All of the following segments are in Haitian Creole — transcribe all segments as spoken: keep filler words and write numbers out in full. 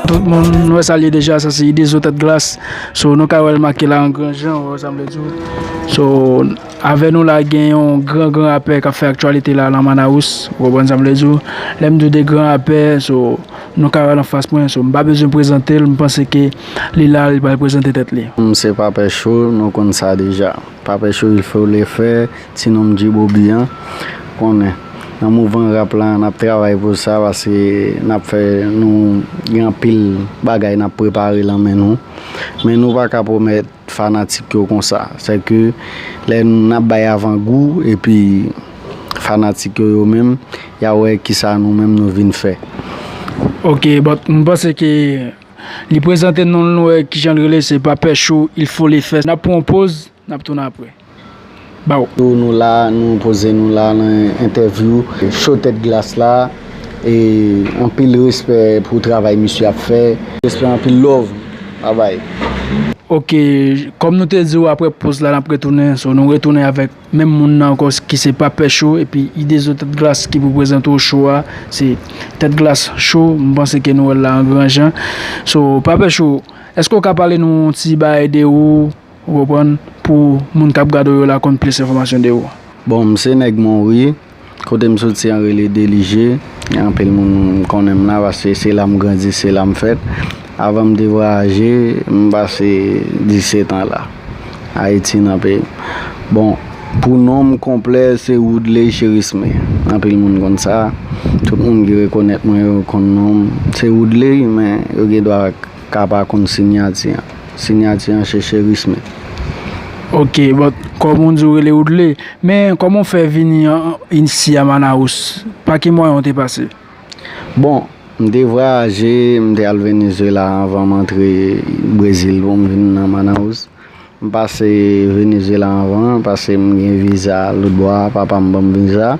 Tout moun, nou wè sa l ye deja, sa se Idezo Tèt Glas. So, nou ka wè l make la an gran jan, ou wè sa m vle di w. So, avè nou la, gen yon gran, gran rapè k ap fè aktyalite la nan Manaus, ou konprann sa m vle di w. Lè m di w de gran rapè, so, nou ka wè l anfas mwen, so, m pa bezwen prezante l, m panse ke li la, li pral prezante tèt li. M se Papè Cho, nou konn sa deja. Papè Cho, il faut le faire, ti nonm Djibobi an, konnen. Nan mouvman rap la, n ap travay pou sa, paske n ap fè, nou gen anpil bagay n ap prepare lan men nou. Men nou pa ka pwomèt fanatik yo konsa. Sèke lè n ap bay avangou, epi fanatik yo, yo menm, y a wè kisa nou menm nou vin fè. Ok, but m panse ke li prezante non l, nou wè kijan l rele, se Papè Cho, il faut le faire. N ap pran yon poz, n ap tounen apre. Ba w. Tou nou la, nou poze nou la nan entèvyou Cho Tèt Glas la. E anpil respè pou travay misye ap fè. Respè, anpil love. Babay. Ok, kòm nou te di w, apre poz la, n ap retounen. So, nou retounen avèk menm moun nan ankò, ki se Papè Cho, epi Idezo Tèt Glas ki pou prezante w cho a. Se Tèt Glas Cho, m panse ke nou wè l la an gran jan. So, Papè Cho, èske w ka pale nou yon ti bagay de ou? Ou konprann? Pou moun k ap gade w yo la konn plis enfòmasyon de ou. Bon, m se nèg Monwi. Kote m soti an rele Delije. Anpil moun konnen m la, paske se la m grandi, se la m fèt. Avan m te vwayaje, m pase disèt an la. Ayiti, nan peyi m. Bon, pou non m konplè, se Woodley Cherisme. Anpil moun konn sa. Tout moun ki rekonèt mwen yo konn non m. Se Woodley, men yo gen dwa ka pa konn sinyati an. Sinyati an se Cherisme. Ok, but kòm w di w rele Woodley, men kòman w fè vini an, isi a Manaus? Pa ki mwayen w te pase? Bon, m te vwayaje, m te al Venezuela anvan m antre Brezil pou m vin nan Manaus. M pase Venezuela anvan, paske m gen viza lòtbò a, papa m ban m viza.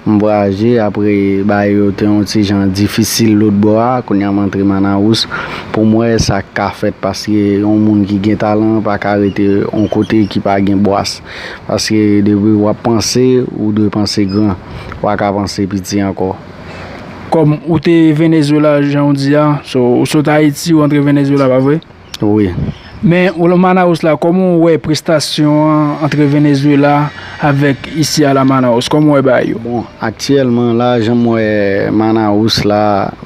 M vwayaje, apre bagay yo te yon ti jan difisil lòtbò a, kounye a m antre Manaus. Pou m wè sa k ka fèt, paske yon moun ki gen talan pa ka rete yon kote ki pa gen bwàs. Paske depi w ap panse, ou dwe panse gran. Ou pa ka panse piti ankò. Kòm ou te Venezuela, jan w di a, so, ou sot Ayiti, ou antre Venezuela, pa vre? Wi. Men, ou Manaus la, kòman w wè prestasyon an antre Venezuela avèk isi a la Manaus? Kòman w wè bagay yo? Bon, aktyèlman la, jan m wè Manaus la,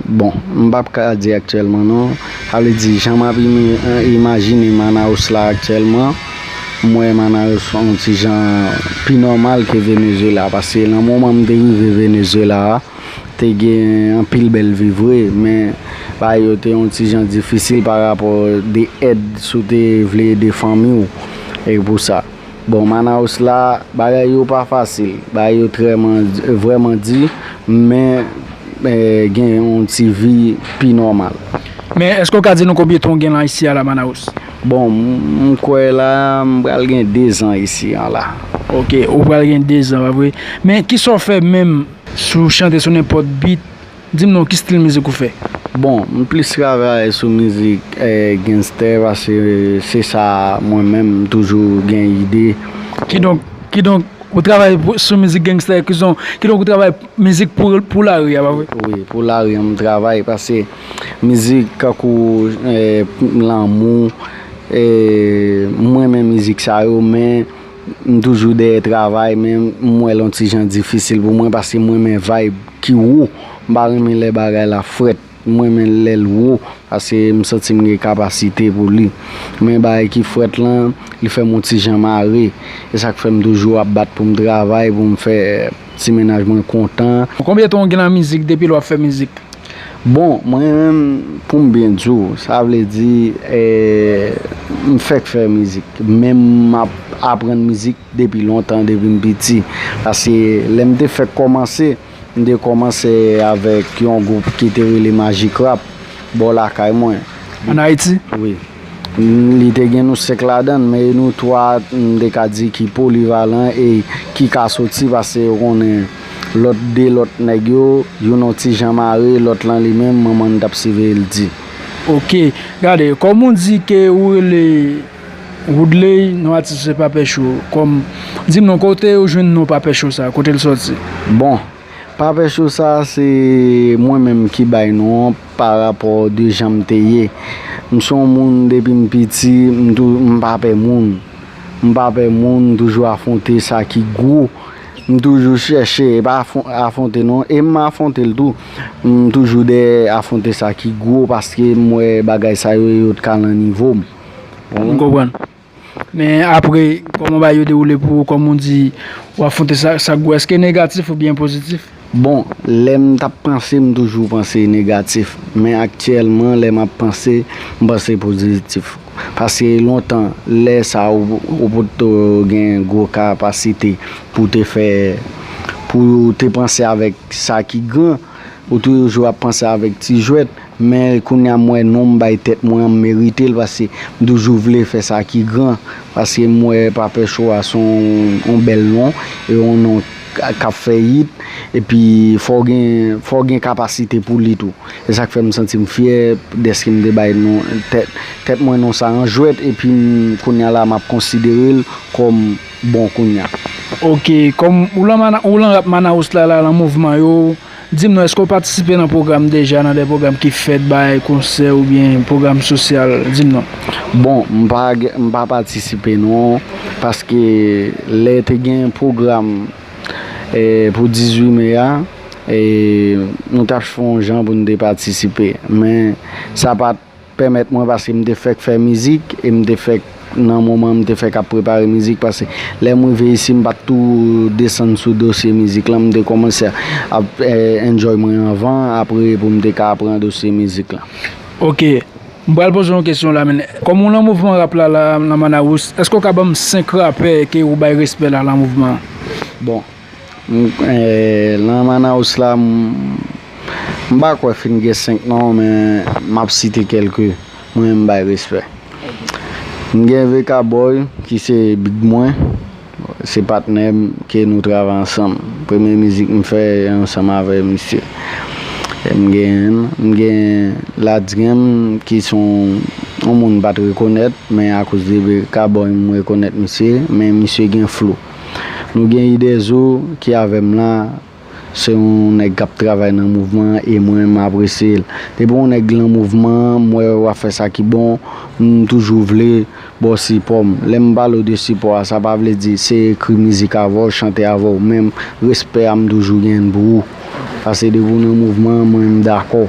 bon, m p ap ka di aktyèlman non. Sa vle di, jan m ap imi-, imajine Manaus la aktyèlman, m wè Manaus yon ti jan pi nòmal ke Venezuela. Paske nan moman m te rive Venezuela a, te gen anpil bèl vi vre, men bagay yo te yon ti jan difisil pa rapò de èd si w te vle ede fanmi w e pou sa. Bon, Manaus la, bagay yo pa fasil, bagay yo trèman, vrèman di, men, eh, gen yon ti vi pi nòmal. Men èske w ka di nou konbyen tan w gen la isi a la Manaus? Bon, m, m kwè la, m pral gen dezan isi a la. Ok, ou pral gen dezan, pa vre? Men kisa w fè menm? Si w chante sou nenpòt beat, di m non, ki stil mizik ou fè? Bon, m plis travay sou mizik, eh, gangster, paske se sa mwen menm m toujou gen ide. Kidonk, kidonk, ou travay pou, sou mizik gangster, kidonk, kidonk ou travay mizik pou, pou lari a, pa vre? Wi, pou lari a m travay, paske mizik kankou, eh, lanmou, eh, m renmen mizik sa yo, men m toujou dèyè travay, men m wè l yon ti jan difisil pou mwen, paske m renmen vibe ki wo. M pa renmen lè bagay la frèt. M renmen lè l wo, paske m santi m gen kapasite pou li. Men bagay ki frèt lan, li fè m yon ti jan mare. E sa k fè m toujou ap bat pou m travay, pou m fè ti mennaj mwen kontan. Konbyen tan w gen nan mizik depi lè w ap fè mizik? Bon, mwen menm, pou m byen di w, sa vle di, eh, m fèk fè mizik. Men m ap aprann mizik depi lontan, depi m piti. Paske lè m te fèk kòmanse, m te kòmanse avèk yon gwoup ki te rele Magic Rap, bò lakay mwen. Ann Ayiti? Wi. Li te gen nou senk ladan l, men e nou twa, m te ka di ki polivalan e ki ka soti, paske ou konnen lòt de lòt nèg yo, youn yon ti jan mare, lòt lan li menm, manman n t ap siveye l di. Ok, gade, kòm ou di ke ou rele Woodley, non atis ou se Papè Cho, kòm Di m non, kote ou jwenn non Papè Cho sa? Kote l sòti? Bon, Papè Cho sa, se mwen menm ki bay non an pa rapò de jan m te ye. M se yon moun depi m piti, m tou, m pa pè moun. M pa pè moun, m toujou afwonte sa ki gwo. M toujou chèche, e pa afwonte non, e m afwonte l tou. M toujou dèyè afwonte sa ki gwo paske m wè bagay sa yo, yo t ka nan nivo m. M konprann. Men apre, kòman bagay yo dewoule pou ou, kòm ou di, w afwonte sa, sa gwo, èske negatif oubyen pozitif? Bon, lè m t ap panse, m toujou panse negatif. Men aktyèlman, lè m ap panse, m panse pozitif. Paske lontan, lè sa ou, ou potko gen gwo kapasite pou te fè, pou te panse avèk sa ki gran, ou toujou ap panse avèk ti jwèt. Men kounye a m wè non m bay tèt mwen an, m merite l paske m toujou vle fè sa ki gran. Paske m wè Papè Cho a se yon, yon bèl non, e yon non k ap fè yit, epi fò w gen, fò w gen kapasite pou li tou. E sa k fè m santi m fyè dèske m te bay non tèt, tèt mwen non sa an jwèt, epi m, kounye a la m ap konsidere l kòm bon kounye a. Ok, kòm ou lan, ou lan rap Manaus la, la, lan mouvman yo, di m non, èske w patisipe nan pwogram deja, nan de pwogram ki fèt, bay konsè oubyen pwogram sosyal? Di m non. Bon, m pa, m pa patisipe non, paske lè te gen pwogram eh, pou dizuit me a, eh, nou t ap fè yon jan pou n te patisipe. Men sa pa t pèmèt mwen paske m te fèk fè mizik e m te fèk nan moman m te fèk ap prepare mizik paske lè m rive isi m pa t tou desann sou dosye mizik lan, m te kòmanse ap eh, enjoy mwen anvan apre pou m te ka pran dosye mizik lan. Ok, m pral poze yon kesyon la men. Kòm ou lan mouvman rap la, la nan Manaus, èske w ka ban m senk rapè ke ou bay respè la lan mouvman an? Bon, M, eh, nan Manaus la, m, m pa kwè fin gen senk non, men m ap site kèlke mwen m bay respè. M gen V K Boy, ki se big mwen, se patnè m ke nou travay ansanm. Premye mizik m fè ansanm avè misye. M gen, m gen Ladrem, ki se yon, yon moun m pa t rekonèt, men akoz de V K Boy m rekonèt misye, men misye gen flow. Nou gen Idezo ki avè m la, se yon nèg k ap travay nan mouvman an e mwen m apresye l. Depi yon nèg lan mouvman an, m wè w ap fè sa ki bon, m toujou vle ba w sipò m. Lè m pale w de sipò a, sa pa vle di se ekri mizik avè w, chante avè w, men respè a m toujou genyen l pou ou. Paske depi w nan mouvman an, mwen m dakò.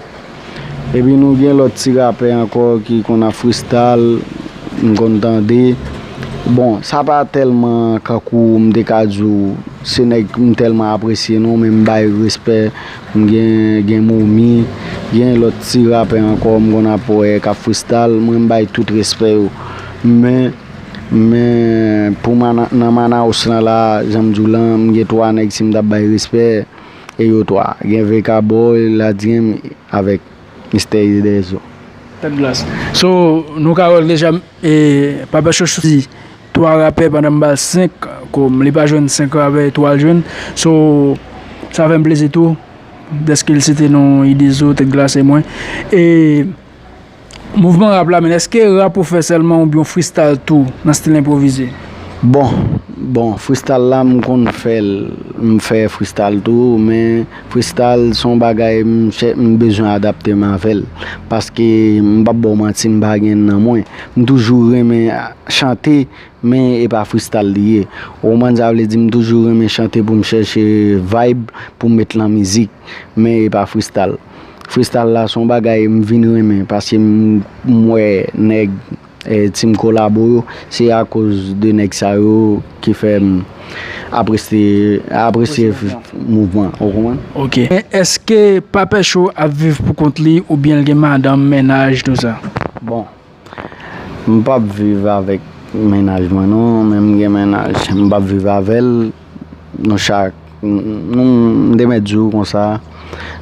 Epi nou gen lòt ti rapè ankò ki konn ap freestyle, m konn tande. Bon, sa pa tèlman kankou m te ka di w, se nèg m tèlman apresye non, men m bay respè. M gen, gen Momi, gen lòt ti rapè ankò m konn ap wè k ap freestyle, mwen m bay tout respè yo. Men, men pou nan Manaus lan la, jan m di w lan, m gen twa nèg si m t ap bay respè, e yo twa. Gen V K Boy, Ladrem avèk Mistè Idezo. Tèt glas. So, nou ka wè l deja, e, Papè Cho di twa rapè pandan m ba l senk, kòm li pa jwenn senk rapè, twa l jwenn. So, sa fè m plezi tou, dèske l site non Idezo, Tèt Glas e mwen. E, mouvman rap la, men èske rap ou fè sèlman oubyen w freestyle tou nan stil enpwovize? Bon, bon, freestyle la, m konn fè l, m fè freestyle tou, men freestyle se yon bagay m chè, m bezwen adapte m avè l. Paske m p ap ba w manti, m pa gen l nan mwen. M toujou renmen chante, men e pa freestyle li ye. Ou konprann sa vle di, m toujou renmen chante pou m chèche vibe, pou m met lan mizik, men e pa freestyle. Freestyle la se yon bagay m vin renmen, paske m, m wè nèg eh, Team Kolabo yo, se akoz de nèg sa yo ki fè m apresye, apresye mouvman, ou konprann? Ok. Men èske Papè Cho ap viv pou kont li oubyen l gen madanm, mennaj, tou sa? Bon, m p ap viv avèk mennaj mwen non, men m gen mennaj, m p ap viv avè l, nou chak, nou, m te mèt di w konsa,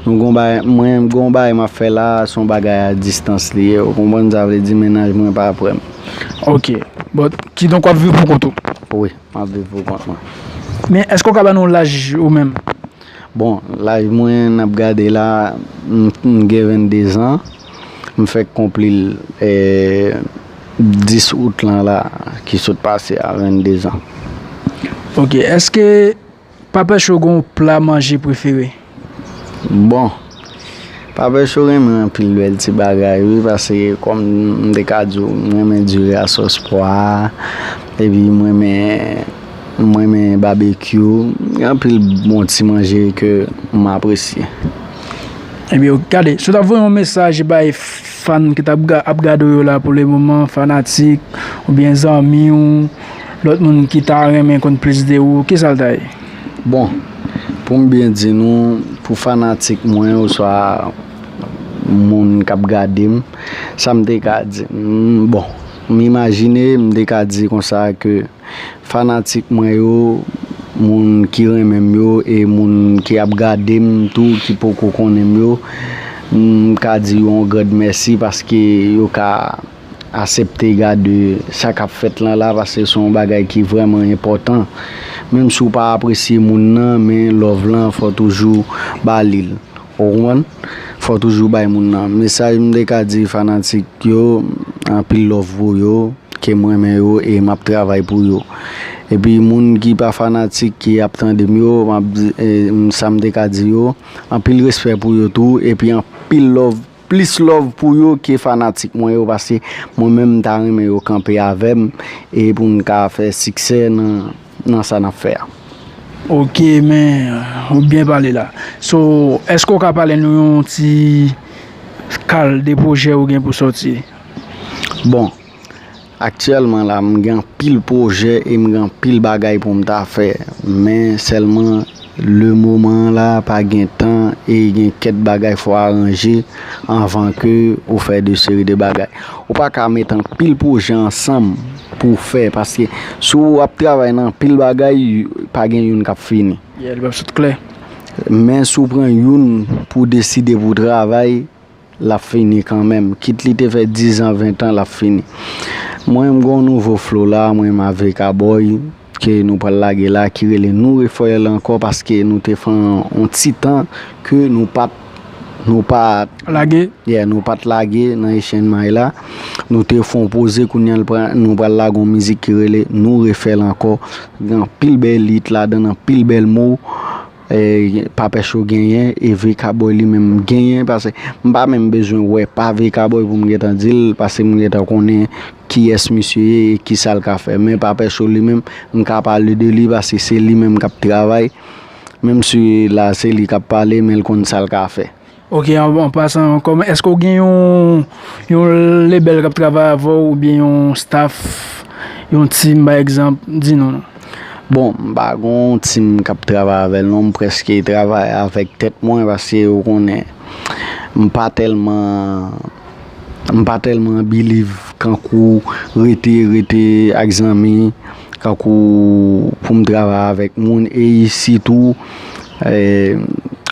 nou gon bagay, mwen, gon bagay m ap fè la, se yon bagay a distans li ye, ou konprann sa vle di, mennaj mwen pa prè m. Ok. Bon, kidonk w ap viv pou kont ou? Wi, m ap viv pou kont mwen. Men èske w ka ban nou laj ou menm? Bon, laj mwen n ap gade la, m, m gen venndezan. M fèk konpli l, eh, dis out lan la, ki sot pase a, venndezan. Ok, èske Papè Cho gen yon pla manje prefere? Bon, Papè Cho renmen anpil bèl ti bagay wi, paske kòm m te ka di w, m renmen diri a sòs pwa, epi m renmen, m renmen babekyou, gen anpil bon ti manje ke m apresye. Ebyen, gade, si w ta voye yon mesaj bay fan ki t ap ga- ap gade w yo la pou le moman, fanatik, oubyen zanmi w, lòt moun ki ta renmen konn plis de ou, kisa l ta ye? Bon, pou m byen di nou, pou fanatik mwen oswa moun k ap gade m, sa m te ka di, m, bon, m imajine, m te ka di konsa ke fanatik mwen yo, moun ki renmen m yo e moun ki ap gade m tou ki poko konnen m yo, m ka di yo yon grand mèsi paske yo ka asepte gade sa k ap fèt lan la, paske se yon bagay ki vrèman enpòtan. Menm si w pa apresye moun nan, men love lan fò toujou ba li l. Ou konprann? Fò toujou bay moun nan. Mesaj m te ka di fanatik yo, anpil love pou yo, ke m renmen yo e m ap travay pou yo. Epi moun ki pa fanatik ki ap tande m yo, m ap di, e, m- sa m te ka di yo, anpil respè pou yo tou, epi anpil love, plis love pou yo ke fanatik mwen yo, paske mwen menm m ta renmen yo kanpe avè m e pou n ka fè siksè nan, nan sa n ap fè a. Ok, men ou byen pale la. So, èske w ka pale nou yon ti kal de pwojè ou gen pou sòti? Bon, aktyèlman la, m gen anpil pwojè e m gen anpil bagay pou m ta fè. Men sèlman, le moman an la, pa gen tan e gen kèk bagay fò aranje anvan ke ou fè de seri de bagay. Ou pa ka met anpil pwojè ansanm pou w fè, paske si w ap travay nan anpil bagay, pa gen youn k ap fini. Yeah, li p ap sot klè. Men si w pran youn pou w deside pou w travay, l ap fini kanmenm. Kit li te fè dizan, ventan, l ap fini. Mwen, m gen yon nouvo flow la, mwen, m avèk Aboy, ke nou pral lage la, ki rele Nou Refè L Ankò, paske nou te fè yon ti tan ke nou pa t, nou pa t, Lage? Yeah, nou pa t lage nan H N M I la. Nou te fè yon poze, kounye a l pra- nou pral lage yon mizik ki rele Nou Refè L Ankò. Gen anpil bèl hit ladan, anpil bèl mo. E, Papè Cho genyen, e V K Boy li menm genyen, paske m pa menm bezwen wè pa V K Boy pou m gentan di l, paske m gentan konnen kiyès misye ye e kisa l ka fè. Men Papè Cho li menm, m ka pale de li, paske se li menm k ap travay. Menm si la se li k ap pale, men l konn sa l ka fè. Ok, an, an pasan, kòman, èske w gen yon, yon label k ap travay avè w oubyen yon staff, yon team, pa egzanp? Di nou non. Bon, m pa gen yon team k ap travay avè l non, m prèske travay avèk tèt mwen, paske ou konnen, m pa tèlman, m pa tèlman believe kankou rete, rete ak zanmi, kankou pou m travay avèk moun, e sitou, e,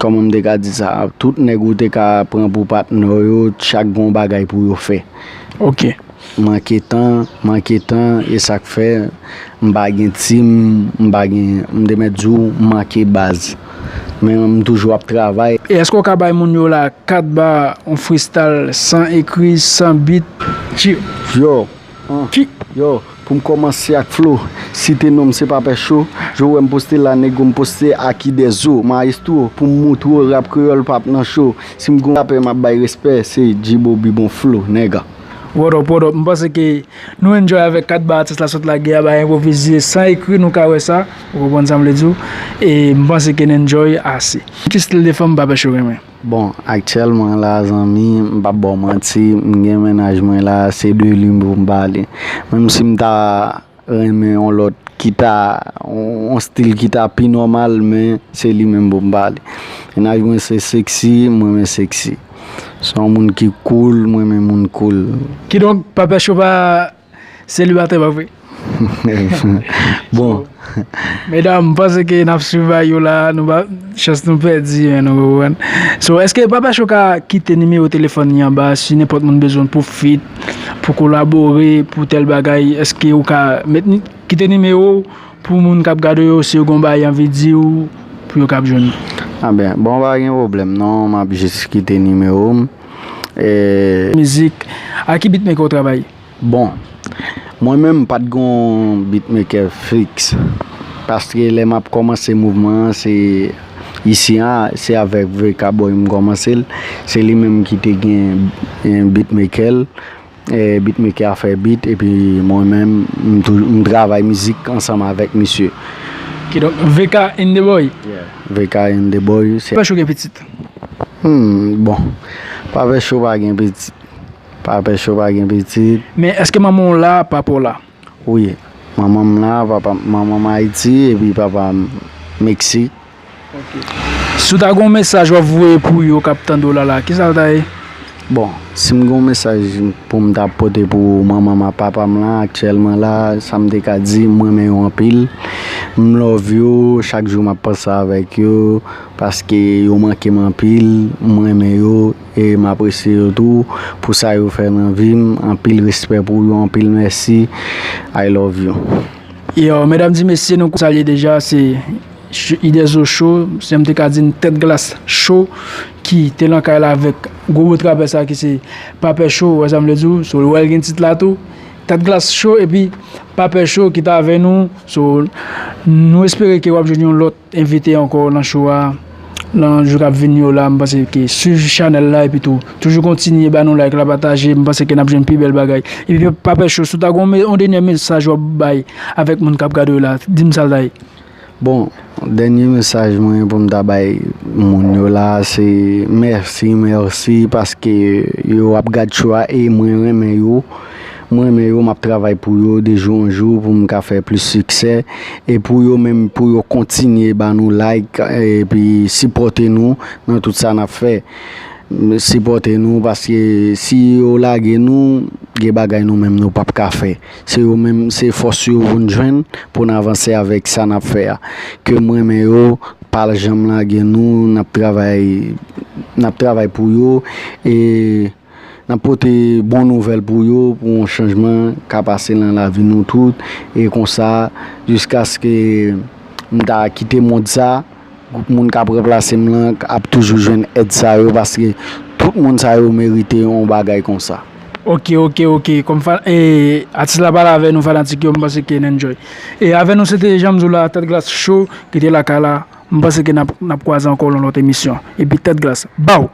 kòman m te ka di sa, tout nèg ou te ka pran pou patnè w yo, chak gen yon bagay pou yo fè. Ok. Manke tan, manke tan, e sa k fè m pa gen team, m pa gen, m te mèt di w, m manke baz. Men m toujou ap travay. E èske w ka bay moun yo la kat ba yon freestyle san ekri, san beat? Tchip. Yo, an, Ki? Yo, pou m kòmanse ak flow, site non m se Papè Cho, jan w wè m poste la, nego, m poste a ki dèzo, maestro, pou m moutre w rap kreyòl p ap nan cho. Si m gon rapè m ap bay respè, se Djibo Bibon Flow, nèga. What up, what up? M panse ke nou enjoy avèk kat ba atis la sot lage a, bay enpwovize, san ekri, nou ka wè sa, ou konprann sa m vle di w, e m panse ke n enjoy ase. Ki stil de fanm Papè Cho renmen? Bon, aktyèlman la, zanmi, m p ap ba w manti, m gen mennaj mwen la, se de li pou m pale. Menm si m ta renmen yon lòt ki ta, yon, yon stil ki ta pi nòmal, men se li menm pou m pale. Mennaj mwen se Sexy, mwen renmen Sexy. Se yon moun ki cool, mwen renmen moun cool. Kidonk, Papè Cho pa selibatè, pa vre? Bon. Medam, m panse ke n ap swiv bagay yo la, nou pa, chans nou pèdi, men nou konprann. So, èske Papè Cho ka kite nimewo telefòn li anba, si nenpòt moun bezwen pou feat, pou kolabore, pou tèl bagay, èske ou ka met ni- kite nimewo w pou moun k ap gade w yo, si yo gon bagay anvi di w, pou yo kab jwenn ou? A ben, bon, pa gen pwoblèm non, m ap jis kite nimewo m. E, Mizik, a ki beatmaker w travay? Bon, mwen menm m pa t gon beatmaker fiks. Paske lè m ap kòmanse mouvman an, se isi a, se avèk V K Boy m kòmanse l. Se li menm ki te gen, eh, beatmaker l, eh, beatmaker a fè beat, epi mwen menm, m tou-, m travay mizik ansanm avèk misye. Kidonk, V K and the Boy. Yeah. V K and the Boy, se Papa Cho gen pitit. Hmm, bon. Papa Cho pa gen pitit. Papa Cho pa gen pitit. Men èske manman w la, papa w la? Wi. Manman m la, papa, manman m Ayiti, epi papa m Meksik. Si w ta gen yon mesaj w ap voye pou yo k ap tande w la la, kisa l ta ye? Bon, si m gen yon mesaj pou m ta pote pou manman m ak papa m la, aktyèlman la, sa m te ka di, m renmen yo anpil. M love yo, chak jou m ap panse avèk yo, paske yo manke m anpil, m renmen yo, e m apresye yo tou, pou sa yo fè nan vi m, anpil respè pou yo, anpil mèsi, I love you. Yo, medam di mesye, nou salye deja, se Ch-, Idezo Cho, se m te ka di n Tèt Glas Cho, ki te lan kay la avèk gwo bout rapè sa ki se Papè Cho, ou wè sa m vle di w, so, ou wè l gen tit la tou, Tèt Glas Cho, epi Papè Cho ki t avè nou, so, nou espere ke w ap jwenn yon lòt envite ankò nan show a, nan jou k ap vini yo la, m panse ke swiv chanèl la, epi tou, toujou kontinye ba nou like la, pataje, m panse ke n ap jwenn pi bèl bagay. Epi Papè Cho, si w ta gen yon me-, yon dènye mesaj w ap bay avèk moun k ap gade w la, di m sa l ta ye. Bon, dènye mesaj mwen pou m ta bay moun yo la, se mèsi, mèsi, paske yo ap gad show a e mwen renmen yo. Mwen renmen yo, m ap travay pou yo de jou an jou pou m ka fè plis siksè. E pou yo menm, pou yo kontinye ba nou like, epi sipòte nou nan tout sa n ap fè. Sipòte nou, paske si yo lage nou, gen bagay nou menm nou p ap ka fè. Se yo menm, se fòs yo pou n jwenn, pou n avanse avèk sa n ap fè a. Ke m renmen yo, pa janm lage nou, n ap travay, n ap travay pou yo, e n ap pote bon nouvèl pou yo, pou yon chanjman ka pase nan lavi nou tout, e konsa, jiskaske m ta kite mond sa, gwoup moun k ap ranplase m lan ap toujou jwenn èd sa yo, paske tout moun sa yo merite yon bagay konsa. Ok, ok, ok. Kòm fa-, e, atis la pale avè nou, fanatik yo, m panse ke n enjoy. E avè nou, se te jan m di w la, Tèt Glas Cho, ki te lakay la. M panse ke n ap, n ap kwaze ankò nan lòt emisyon. Epi Tèt Glas, baw!